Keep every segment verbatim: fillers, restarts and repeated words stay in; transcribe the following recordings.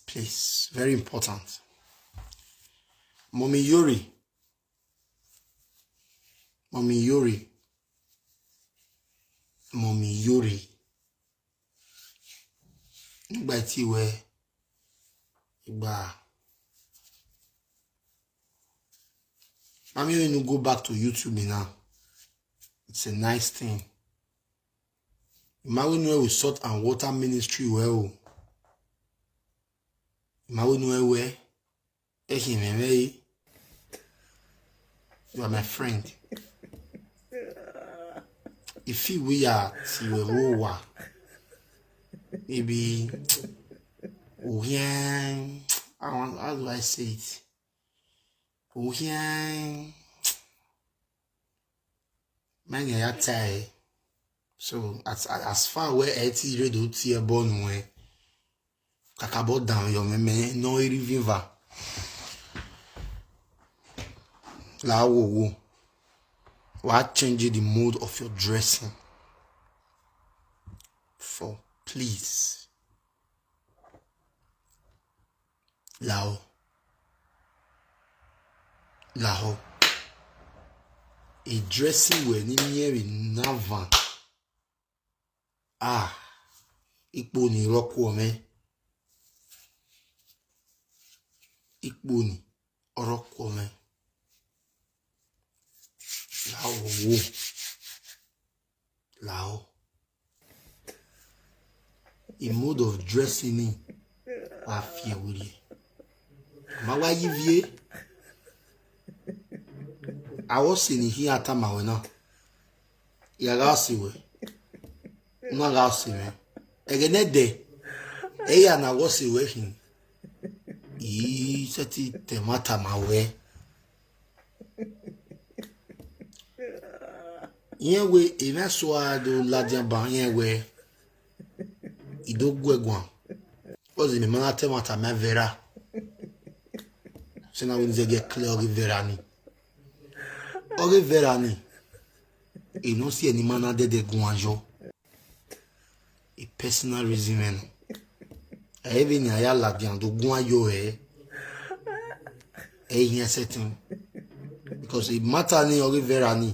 Please, very important. Mummy Yori. Mummy Yori. Mummy Yori. Nigba ti wẹ, igba. Mami, when you go back to YouTube now, it's a nice thing. I ma wẹ unu ẹ vbe Salt and Water Ministry wẹ o. I ma wẹ unu ẹ wẹ, ẹ khin mwẹ mwẹ re. You are my friend. I feel we are ti wẹ vbe owa. Maybe, oh, yeah, I want, how do I say it? Oh, yeah. Mẹ ya ta ẹre. So, as, as far wẹ ẹ ti rre do tie ẹbọ nuẹn, kakabọ danmwẹ yọ mwẹ, mẹ ne ọ i rre ivbieva. La wo wo. Wa change the mode of your dressing. For please. Lahọ. Lahọ. E dressing wẹ ne I miẹn vbe na van. Ah, ikpo ni ọre ọ kuọ mwẹ. Ikpo ni ọre ọ kuọ mwẹ. Lahọ wo. Lahọ. I mode of dressing ni wa fi ẹre werriẹ. Ma wa ye ivie. Avbe ọse ni khian tama wẹ na, ya gha ọse wẹ, u na gha ọse mwẹ. Ẹghẹ nẹdẹ, ẹ i ya na wẹ ọse wẹ khin, I sẹtin tama tama wẹ. Irẹn wẹ emwa eso a do ladian ban irẹn wẹ I do guẹ guan. Because mẹ ma na ta ẹmwata ma vbe erha. Sẹ na wẹ ne I zẹgiẹ clear ọghe vbe erha ni. Ọghe vbe erha ni, I nọ si ẹe ne I ma na dẹdẹ guan yọ. A personal reason mwẹ nọ. Ẹ i vbe ne a ya ladian do guan yọ ẹre. Ẹ i hiẹn sẹtin. Because e matter ni ọghe vbe erha ni,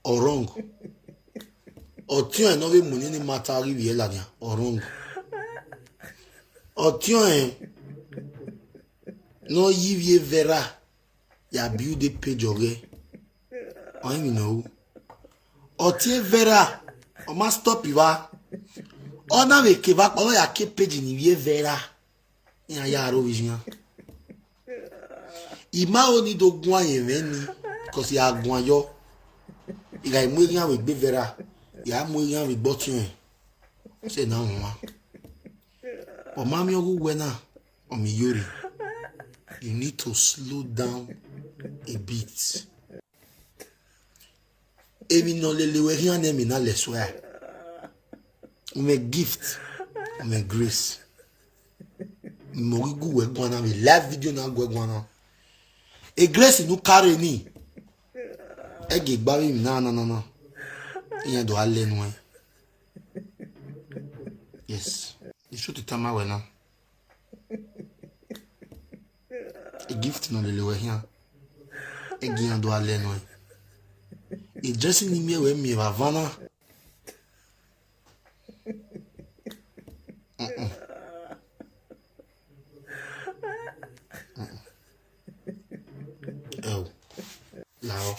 ọ wrong. Ọtiọnrẹn ne ọ vbe mu eni ni matter ghi vbiẹ ladian, ọ wrong. Ọtiọnrẹn ne ọ ye ivbi vbe erha ya build page ọghẹe, ọ rẹn emwi ne ọ ru. Ọtiẹn vbe erha, ọ ma stop evba. Ọ na vbe ke evba kpa, ọ ya ke page ni ivbi vbe erha. Iran ya aro vbe iyan. I ma ho ni do guan ye mwẹ ni, because I gha guan yọ. I gha mu eghian vbe egbe vbe erha, I gha mu eghian vbe egbe ọtiọnrẹn. Sẹ na wan. Ọ ma miẹn ọghe uwẹ na, ọ miẹn iyore. You need to slow down a bit. Emwi ne ọ lele ruẹ khian nẹ, emwi na lẹ suẹ. U mwẹ gift, u mwẹ grace. Mẹ ọ ghi gu wẹ guan na vbe live video na, gu wẹ guan na. E grace ne u ka rre ni, ẹ gie gba vbe emwi na na na na, iran do gha lẹ nuẹn. Yes, the truth tama wẹ na. E gift ne ọ lele ruẹ khian, ẹ gie iran do gha lẹ nuẹn. E dressing ne I miẹn ruẹ miẹn vbe avan na. Mm-mm. Mm-mm. Ẹo, lahọ.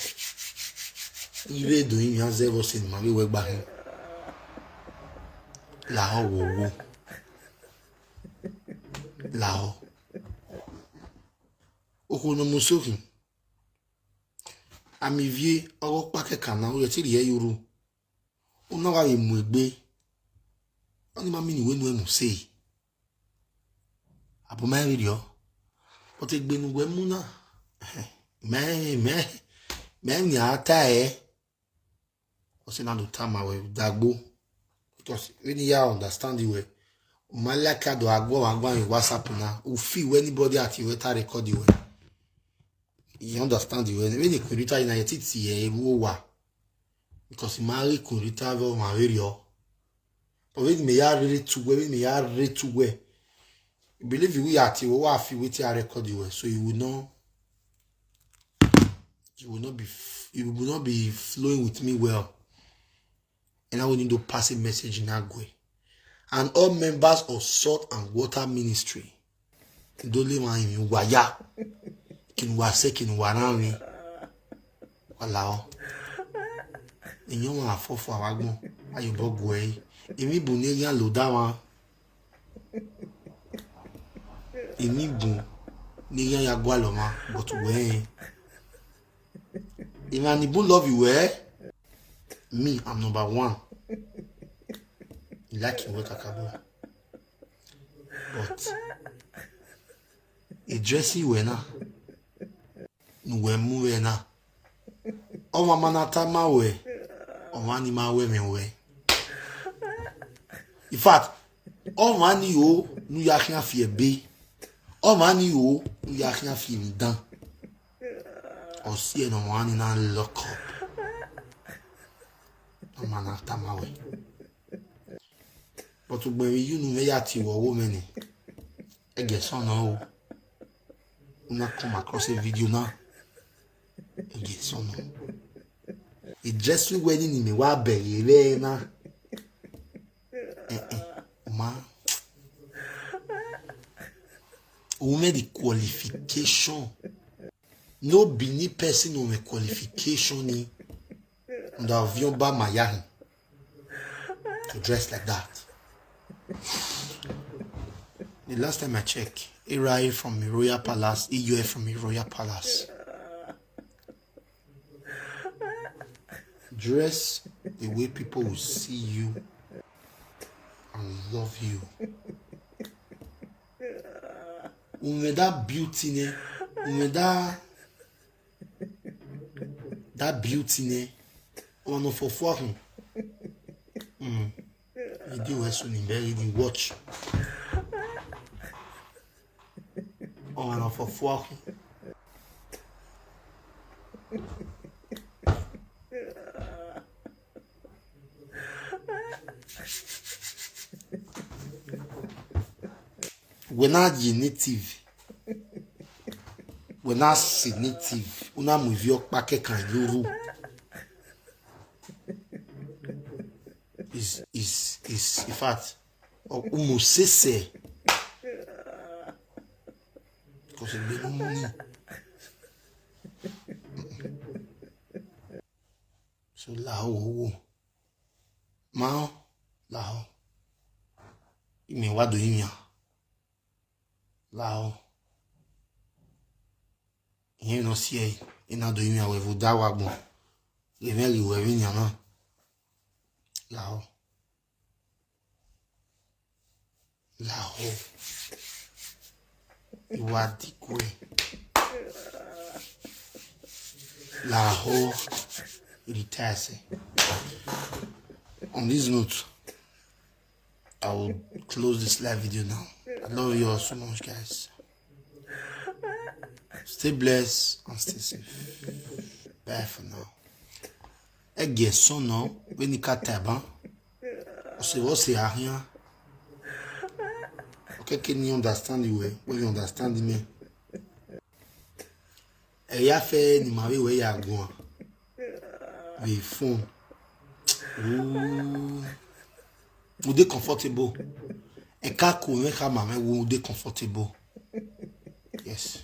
I vbe do rinmwian zẹ vbe ọse ne ima vbe wẹ gba hin. Lahọ wowo. Lahọ. Okhuo ne ọ mu eso khin, a miẹn ivie ọghe ọkpa kẹkan na, u ye te rhie ẹre ye urhu. U na wa vbe mu egbe, ọni ma mean wẹ ne u mu sẹ. Abọ ma rẹn vberriọ, but egbe ne uwẹ mu na, mẹ, mẹ, mẹ nian ta ẹre. Ọse na do tama wẹ dagbo, because vbene I ya understand wẹ, u ma like a do gha guọmwa guan vbe WhatsApp na, u feel wẹ anybody a tie wẹ ta record wẹ. I understand wẹ, vbene Queen Rita na, I te tie ẹre ru owa, because I ma ghe Queen Rita vbe ọmwa vberriọ. But vbene imẹ ya rre te uwẹ, vbene imẹ ya rre te uwẹ, I believe we are till we fi wetin I record you well, so you will not, you will not be f- you will not be flowing with me well. And I will need to pass a message in that way. And all members of Salt and Water Ministry, do le ma yin wa ya, kin wa se kin wa ran mi. Wa la o. Iyan wa fo fo awa gbọn, ayo bo gue. Emi bu ne iyan lo da wa. Eni bun ne iyan ya gualọ mwa, but wẹ rẹn. Emwa ni bun love wẹ, me, I'm number one. I like wẹ kakabọ. But e dressing wẹ na, ne uwẹ mu vbe na, ọmwa ma na tama wẹ, ọmwa ni ma ru ẹmwẹ wẹ. In fact, ọmwa ni ho ne u ya khian fi ẹbe, ọmwa ni ho ne u ya khian fi emwi dan. Ọ si ẹre ne ọmwa ni na lock up. Ọmwa na tama wẹ. But ugbẹn vbe iyunu mwẹ ya tie vbe ọvbo mwẹ nẹ, ẹgẹ sọn nọ o. Una come across a video na. Ẹgẹ sọn nọ. I dress wẹ ni ni mẹ wa bẹghe vbe na. Eh, eh, ma. U mwẹ the qualification. No be ni person no mwẹ qualification ni. Nda viọ ba ma ya hin to dress like that. The last time I check, Irae from a royal palace, Iyoe from a royal palace. Dress the way people will see you and love you. Umwẹ that beauty nẹ, umwẹ that, that beauty nẹ, ọmwa ne ọ fọfua khun. Mm. Video wẹ so ni bẹ reading watch. Ọmwa ne ọ fọfua khun. Wẹ na ye native, wẹ na si native, u na mu ivbi ọkpa kẹkan ye urhu. Is is is in fact, ọ- u mu sese. Because egbe ne u mu ni. So lahọ wo wo. Ma lahọ. Imẹ wa do yin yan. Lahọ. Irẹn ne ọ si ẹe, I na do yin yan wẹ vbe odaro agbọn. Ghe mwẹ ghi wẹ vbe yan na. Lahọ. Lahọ. I wa diguẹ. Lahọ. I retire sẹ. On this note, I will close this live video now. I love you all so much, guys. Stay blessed and stay safe. Bye for now. Ẹgie sọnnọ vbene I ka ta ban. Ọse vbe ọse a khian. Ọ kẹke ne I understand wẹ, wẹ you understand mẹ. Ẹ ya fẹ ne ima vbe wẹ ya guan vbe phone. Ooh. U dey comfortable. Ẹ ka ku mwẹ khama mwẹ wẹ u dey comfortable. Yes.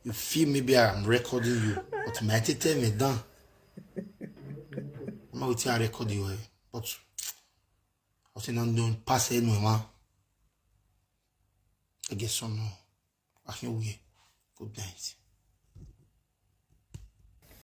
You feel maybe I'm recording you, but my tete me down. I'm not waiting I record you, eh? But I say no, don't pass anywhere, man. I guess so, no. I can wait. Good night.